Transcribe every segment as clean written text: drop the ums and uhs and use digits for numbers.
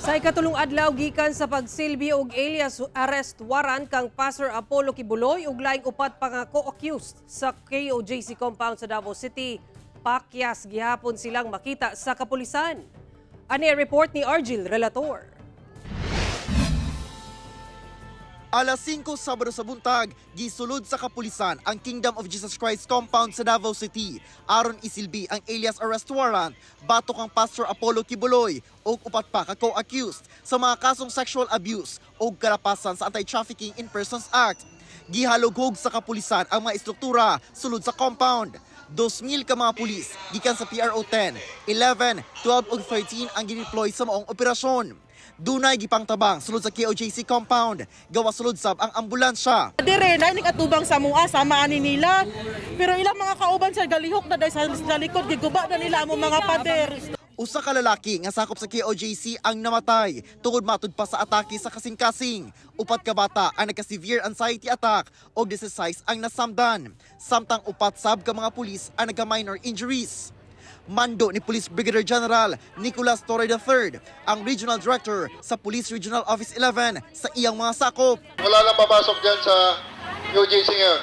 Sa ikatulong adlaw gikan sa pagsilbi og alias arrest warrant kang Pastor Apollo Quiboloy ug laing upat pa nga co-accused sa KOJC compound sa Davao City, pakyas gihapon silang makita sa kapulisan. Ani ang report ni Argil Relator. Alas 5 Sabado sa buntag, gisulod sa kapulisan ang Kingdom of Jesus Christ compound sa Davao City aron isilbi ang alias arrest warrant batok ang Pastor Apollo Quiboloy ug upat pa ka co-accused sa mga kasong sexual abuse ug kalapasan sa Anti-Trafficking in Persons Act. Gihalughog sa kapulisan ang mga istruktura sulod sa compound. 2,000 ka mga pulis gikan sa PRO 10, 11, 12 ug 13 ang gideploy sa maong operasyon. Dunay gipangtabang sulod sa KOJC compound, gawa sulod sab ang ambulansya. Dire na ning atubang sa mua sama ani nila. Pero ilang mga kauban sa galihok na dahil sa likod giguba na nila among mga pader. Usa ka lalaki nga sakop sa KOJC ang namatay tungod matud pa sa atake sa kasing-kasing. Upat ka bata ang nagka-severe anxiety attack o 16 ang nasamdan. Samtang upat sab ka mga pulis ang nagka-minor injuries. Mando ni Police Brigadier General Nicolas Torre III, ang Regional Director sa Police Regional Office 11 sa iyang mga sakop. Wala lang papasok dyan sa UJC ngayon.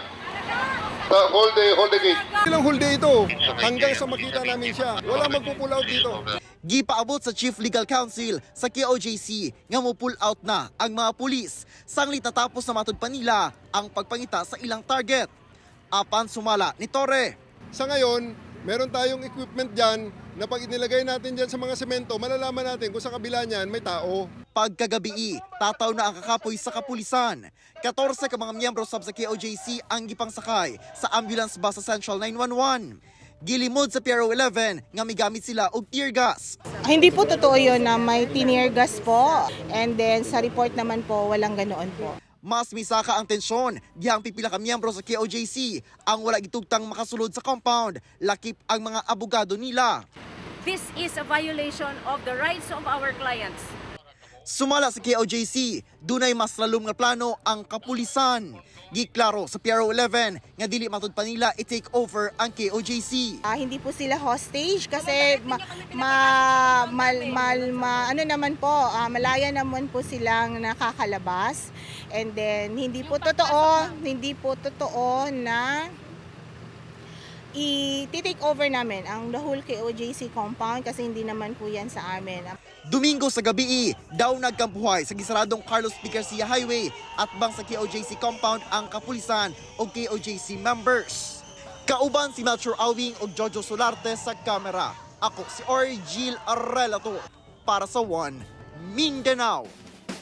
Hold the gate. Ilang whole day ito hanggang sa makita namin siya. Wala magpo-pull out dito. Gipaabot sa Chief Legal Counsel sa KOJC nga mo pull out na ang mga pulis. Sanglit natapos na matud pa nila ang pagpangita sa ilang target. Apan sumala ni Torre. Sa ngayon, meron tayong equipment dyan na pag inilagay natin dyan sa mga semento, malalaman natin kung sa kabila niyan may tao. Pagkagabii, tataw na ang kakapoy sa kapulisan. 14 ka mga miyembro sab sa KOJC ang gipangsakay sa ambulance bus sa Central 911. Gilimod sa PRO 11 nga migamit sila og tear gas. Hindi po totoo yun na may tear gas po. And then sa report naman po, walang ganoon po. Mas misaka ang tensyon dihang pipila ka miyembro sa KOJC ang wala gitugtang makasulod sa compound, lakip ang mga abogado nila. This is a violation of the rights of our clients. Sumala sa KOJC, dunay mas lalom nga plano ang kapulisan. Giklaro sa PRO 11 nga dili matud pa nila i-take over ang KOJC. Hindi po sila hostage kasi ma, ma, mal, mal, ma- ano naman po, malaya naman po silang nakakalabas. And then hindi po totoo na i-take over namin ang the whole KOJC compound kasi hindi naman po yan sa amin. Domingo sa gabi, daw nagkampuhay sa gisaradong Carlos P. Garcia Highway at bang sa KOJC compound ang kapulisan o KOJC members. Kauban si Melchor Awing o Jojo Solarte sa kamera. Ako si Orgil Arelato para sa One Mindanao.